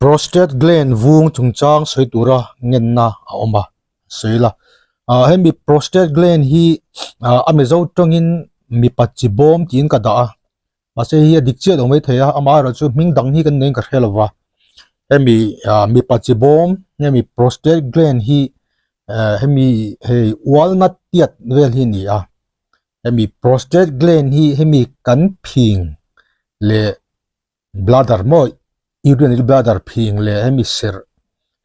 Prostate gland vung chungchang sawi tura ngenna a awm a, sawi la. Ah hemi prostate gland hi ah a mizo tawngin mipa chi bawm tiin ka dah a, mahse hei hi a dik chiah lo maithei a, amaherawhchu hming dang hi kan neiin ka hre lo va. Hemi ah mipa chi bawm hemi prostate gland hi eh hemi hei walnut tiat vel hi a ni a, hemi prostate gland hi hemi kan phing leh bladder maw urinary bladder phing leh hemi serh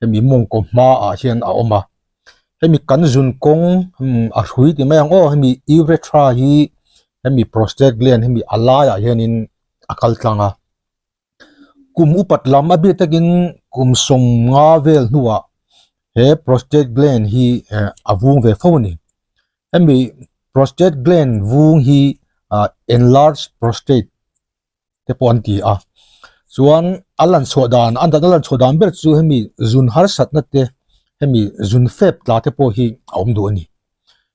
hemi mawngkaw hma ah hian a awm a hemi kan zun kawng a hrui ti mai ang aw hemi urethra hi hemi prostate gland hemi a laiah hianin a kal tlang a kum upat lam a bik takin kum sawmnga vel hnuah he prostate gland hi eh a vung ve fo a ni hemi prostate gland vung hi ah enlarge prostate te pawh an ti a chuan a lan chhuah dan a a lan chhuah dan ber chu hemi zun harsatna te hemi zun fep tla te pawh hi a awm duh a ni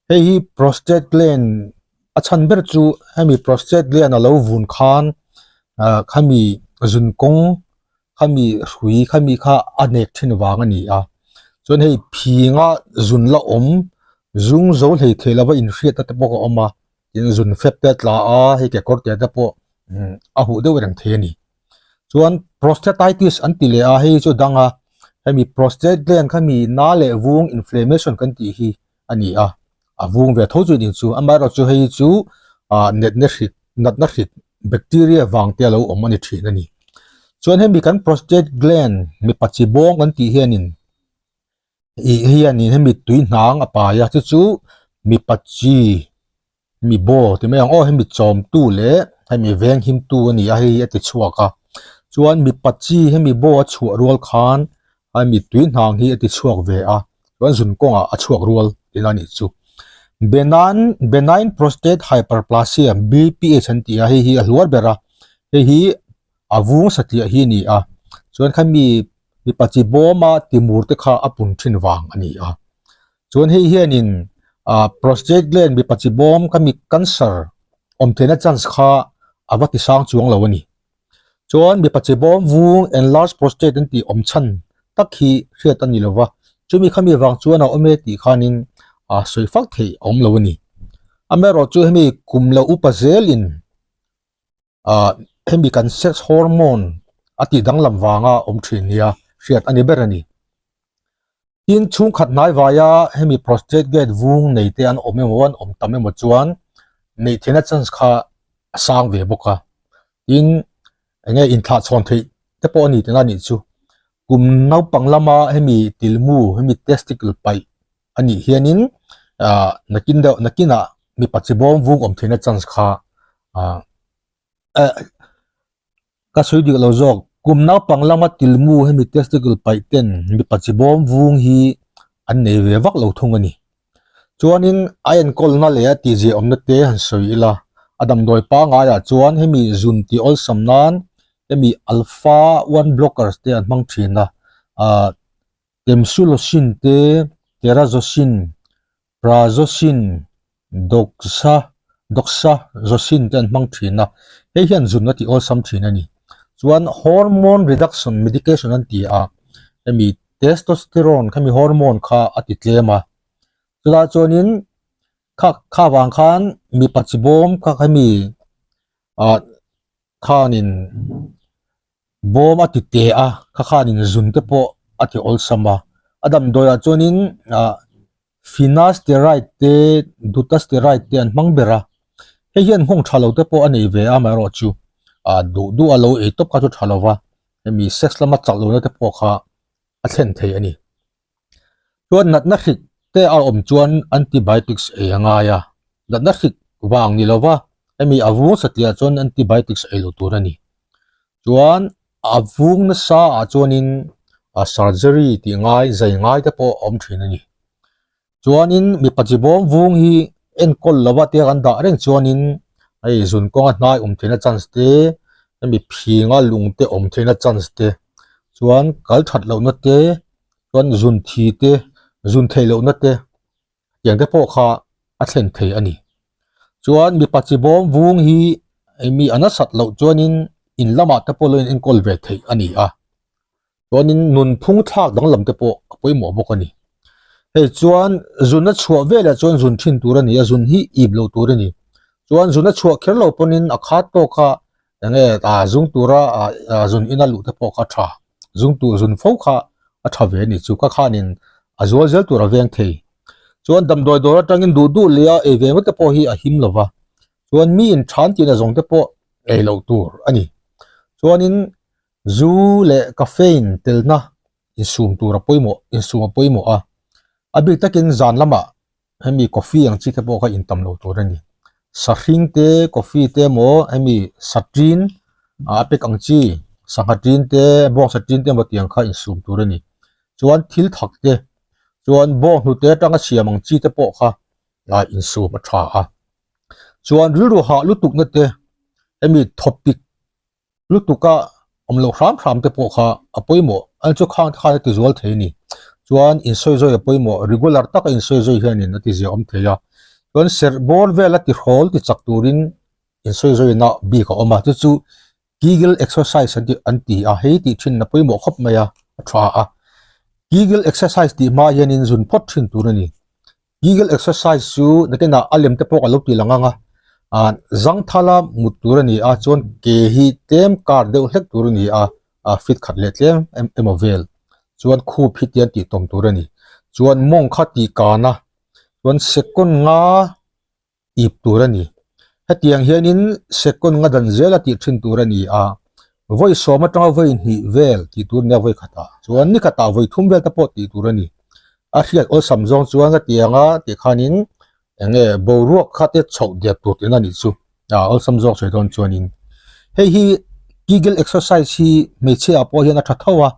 hei hi prostate gland a chhan ber chu hemi prostate gland a lo vun khan ah khami zun kawng khami hrui khami kha a nek thin vang a ni a chuan hei phinga zun la awm zung zo hlei thei lova inhriatna te pawh a awm a. Tin zun fep te a tla a, hei kekawr te te pawh a huh deuh reng thei a ni. Chuan prostatitis an ti leh a, hei chu dang a, hemi prostate gland kha mi na leh vung inflammation kan tih hi a ni a, a vung ve tho chu ning chu, amaherawhchu hei chu ah natna hrik natna hrik bacteria vang te a lo awm a ni thin a ni. Chuan hemi kan prostate gland mipa chi bawng kan tih hianin Ih hianin hemi tui hnang a pai a chu chu mipa chi mi baw ti mai ang aw hemi chawmtu leh hemi veng himtu a ni a hei hi a ti chhuak a chuan mipa chi hemi baw a chhuah rual khan hemi tui hnang hi a ti chhuak ve a chuan zun kawngah a chhuak rual tihna a nih chu benign benign prostate hyperplasia B_P_H an ti a hei hi a hluar ber a hei hi a vung satliah hi a ni a chuan khami mipa chi bawma timur te kha a pun thin vang a ni a chuan hei hianin ah prostate gland mipa chi bawm khami cancer awm theihna chance kha a va ti sang chuang lo a ni chuan mipa chi bawm vung enlarge prostate an tih awm chhan tak hi hriat a ni lo va chumi khami vang chuan a awm e tih khanin ah sawi fak theih a awm lo a ni amaherawhchu hemi kum lo upa zelin ah hemi kan sex hormone a tih danglam vanga awm thin nia hriat a ni ber a ni. Tin chhungkhat hnai vaia hemi prostate gland vung nei te an awm emaw an awm tam emaw chuan neih theihna chance kha a sang ve bawk a. Tin eng nge inthlah chhawn theih te pawh a ni tihna a nih chu. Kum naupang lama hemi tilmu hemi testicle paih a nih hianin ah nakin deuh nakinah mipa chi bawm vung awm theihna chance kha ah eh ka sawi dik lo zawk kum naupang lama tilmu hemi testicle paih ten mipa chi bawm vung hi an nei ve vak lo thung a ni chuanin a enkawlna leh a tihzia awmna te han sawi ila a damdawi pangaiah chuan hemi zun tih awlsam nan hemi alpha one blockers te an hmang thin a ah. Temsulosin te, Terazosin, Prazosin, Doxa, Doxazosin te an hmang thin a, hei hian zun a tih awlsam thin a ni. Chuan hormone reduction medication an ti a, hemi testosterone khami hormone kha a ti tlem a, chulai chuanin kha kha vang khan mipa chi bawm kha hemi ah khanin Bawm a ti teh a, kha khanin zun te pawh a ti awlsam a. A damdawiah chuanin ah finasteride te dutasteride te an hmang ber a. Hei hian nghawng tha lo te pawh a nei ve a amaherawhchu ah duh duh a lo ei tawp kha chu tha lo va, hemi sex lama chak lohna te pawh kha a thlen thei a ni. Chuan natna hrik te a awm chuan antibiotics ei a ngai a, natna hrik vang ni lova hemi a vung satliah chuan antibiotics ei lo tur a ni. Chuan a vung nasa ah chuanin a surgery tih ngai zai ngai te pawh a awm thin a ni. Chuanin mipa chi bawm vung hi enkawl lova tia kan dah reng chuanin hei zun kawnga hnai awm theihna chance te hemi phinga lung te awm theihna chance te chuan kal that lohna te chuan zun thi te zun theih lohna te tiang te pawh kha a thlen thei a ni. Chuan mipa chi bawm vung hi mi a nasat loh chuanin in lamah te pawh lo in enkawl ve theih a ni a. Chuanin nunphung thlak danglam te pawh a pawimawh bawk a ni. Hei chuan zun a chhuah velah chuan zun thin tur a ni a, zun hi ip lo tur a ni. Chuan zun a chhuah kher lo pawhin a khat tawk a enge ah zung tura ah zun ina luh te pawh kha a tha. Zung tur zun fo kha a tha ve a ni chu ka khanin a zual zel tur a veng thei. Chuan damdawi dawr atangin duh duh leh a ei ve ngawt te pawh hi a him lo va. Chuan mi in than tihna zawng te pawh ei loh tur a ni. Chuanin zu leh caffeine telna insum tur a pawimawh insum a pawimawh a. A bik takin zan lamah hemi coffee ang chi te pawh kha intam lo tur a ni. Sahring te coffee te emaw hemi satrin a pek ang chi sangha tin te bawngsa tin te emaw tiang kha insum tur a ni. Chuan thil thak te chuan bawng hnute atanga siam ang chi te pawh kha ah insum a tha a. Chuan rilru hah lutukna te hemi thawpik lutuk a awm loh hram hram te pawh kha a pawimawh an chu khang te khan a ti zual thei a ni chuan insawi zawi a pawimawh regular taka insawi zawi hianin a ti zia awm thei a chuan serh bawr vel a ti hrawl ti chak turin insawi zawina bik a awm a chu chu kegel exercise an ti an ti a hei tih thin a pawimawh khawp mai a a tha a kegel exercise tih hma hianin zun phawt thin tur a ni. Kegel exercise chu nakinah a lem te pawh ka lo tih lang ang a ah zangthala mut tur a ni a chuan ke hi tlem kar deuh hlek tur a ni a ah fit khat leh tlem em emaw vel chuan khup hi tian tih tawm tur a ni chuan mawng kha tih kan a chuan second nga ip tur a ni. Hetiang hianin second nga dan zel a tih thin tur a ni a, vawi sawm atanga vawi hnih vel tih tur nia vawi khatah chuan ni khatah vawi thum vel te pawh tih tur a ni. A hriat awlsam zawng chuan ka ti ang a tih khanin eng nge boruak kha te chhoh dep tur tihna a nih chu a awlsam zawk sawi dawn chuanin hei hi kegel exercise hi hmeichhia ah pawh hian a tha tho a.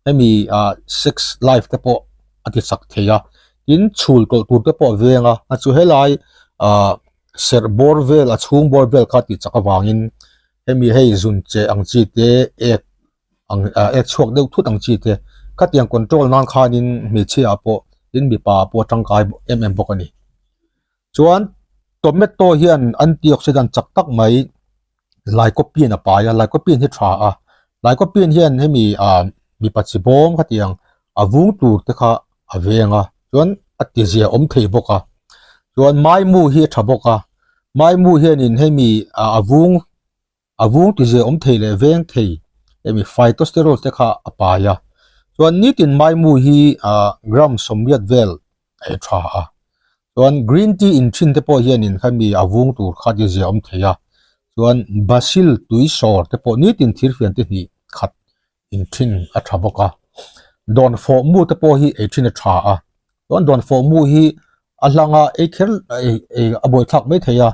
hemi ah sex life te pawh a ti chak thei a tin chhul tawlh tur te pawh a veng a a chu helai ah serh bawr vel a chhung bawr vel kha tih chak avangin hemi hei zun che ang chi te ek ang ah ek chhuak deuh thut ang chi te khatiang control nan khanin hmeichhia ah pawh tin mipa ah pawh a tangkai em em bawk a ni chuan tomato hian antioxidant chak tak mai. Lycopene a pai a, Lycopene hi tha a, Lycopene hian hemi ah mipa chi bawm kha tiang a vung tur te kha a veng a, chuan a ti zia awm thei bawk a, chuan maimu hi a tha bawk a, maimu hianin hemi ah a vung a vung ti zia awm thei leh veng thei hemi phytosterol te kha a pai a, chuan nitin maimu hi ah gram sawmriat vel a tha a chuan green tea in thin te pawh hianin khami a vung tur kha ti zia awm thei a chuan basil tui sawr te pawh nitin thirfian te hnih khat in thin a tha bawk a dawnfawh mu te pawh hi ei thin a tha a chuan dawnfawh mu hi a hlanga ei kher ei ei a buaithlak mai thei a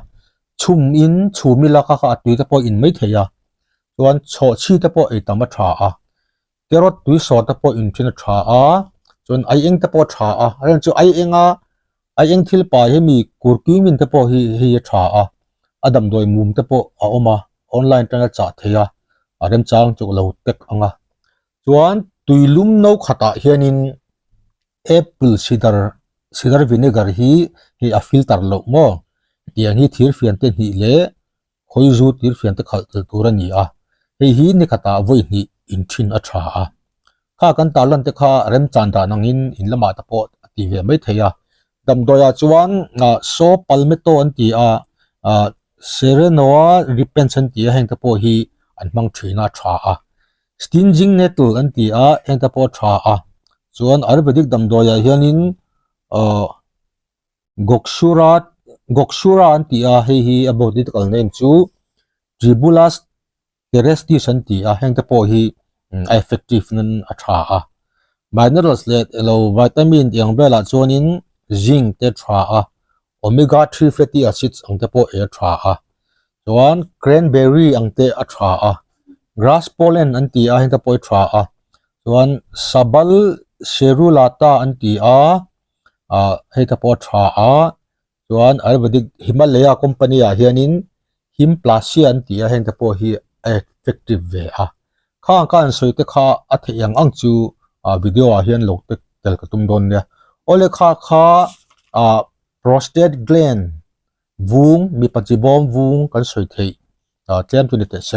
chhum in chhum ila kha kha a tui te pawh in mai thei a chuan chhawhchhi te pawh ei tam a tha a. Carrot tui sawr te pawh in thin a tha a chuan ai eng te pawh a tha a a then chu ai enga ai eng thil pai hemi curcumin te pawh hi hei a tha a a damdawi mum te pawh a awm a online atanga chah theih a a remchang chu lo tek ang a chuan tui lum no khatah hianin apple cider cider vinegar hi hei a filter loh maw tiang hi thir fian te hnih leh Khawi zu tir fian te khalh tel tur a ni a, hei hi ni khatah vawi hnih in thin a tha a. Kha kan tarlan te kha remchan dan angin in lamah te pawh a ti ve mai thei a. Damdawiah chuan Saw Palmetto an ti a, Serenoa Repens an ti a, heng te pawh hi an hmang thin a tha a. Stinging Nettle an ti a, heng te pawh a tha a. Chuan Ayurvedic damdawiah hianin Gokshura Gokshura an ti a hei hi a botanical name chu Tribulus terrestris an ti a heng te pawh hi a effective nan a tha a minerals leh elo vitamin tih ang velah chuanin zinc te tha a omega 3 fatty acids ang te pawh ei a tha a chuan cranberry ang te a tha a grass pollen an ti a heng te pawh hi tha a chuan sabal serrulata an ti a. ah hei te pawh a tha a chuan ayurvedic himalaya company ah hianin himplasia an ti a heng te pawh hi a effective ve a khang ka an sawi te kha a theih ang ang chu ah video ah hian lo tek tel ka tum dawn nia awle kha kha ah prostate gland vung mipa chi bawm vung kan sawi theih ah tlem chu ni teh se.